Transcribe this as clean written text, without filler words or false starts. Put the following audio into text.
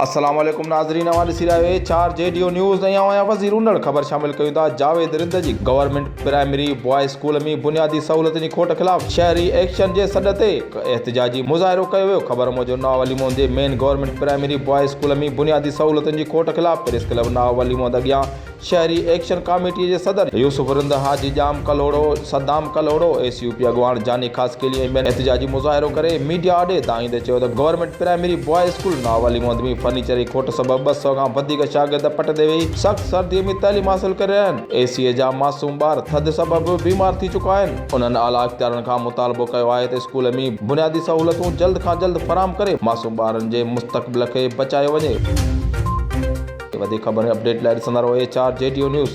السلام عليڪم ناظرين اوهان ڏسي رهيا آهيو H R G D O news ۽ آئون آهيان وزير انڙ خبر شامل ڪيون ٿا جاويد رند جي گورنمينٽ پرائمري بواء اسڪول ۾ بنيادي سهولتن جي کوٽ خلاف شهري ايڪشن جي سڏ تي احتجاجي مظاهرو ڪيو ويو خبر موجب نواب علي محمد جي main government primary boy school ۾ بنيادي سهولتن جي کوٽ خلاف پريس ڪلب نواب علي محمد اڳيان شهري ايڪشن ڪاميٽي جي صدر Yousuf Rind, Haji Jam Kalhoro, Saddam Kalhoro, S U P اڳواڻ جاني خاصخيلي ۽ ٻين احتجاجي مظاهرو ڪري ميڊيا آڏي دانهيندي چيو ته گورنمينٽ پرائمري بواء اسڪول ناو علي محمد ۾ فرنيچر جي کوٽ سبب 200 کان وڌيڪ شاگرد پٽ تي ويهي سخت سردي ۾ تعليم حاصل ڪري رهيا آهن، اي سي جا معصوم ٻار ٿڌ سبب بيمار ٿي چڪا آهن. انهن اعليٰ اختيارن کان مطالبو ڪيو آهي ته اسڪول ۾ بنيادي سهولتون جلد کان جلد فراهم ڪري معصوم ٻارن جي مستقبل کي بچايو وڃي. وڌيڪ خبرن ۽ اپڊيٽ لاء ڏسندا رهو H R G D O news.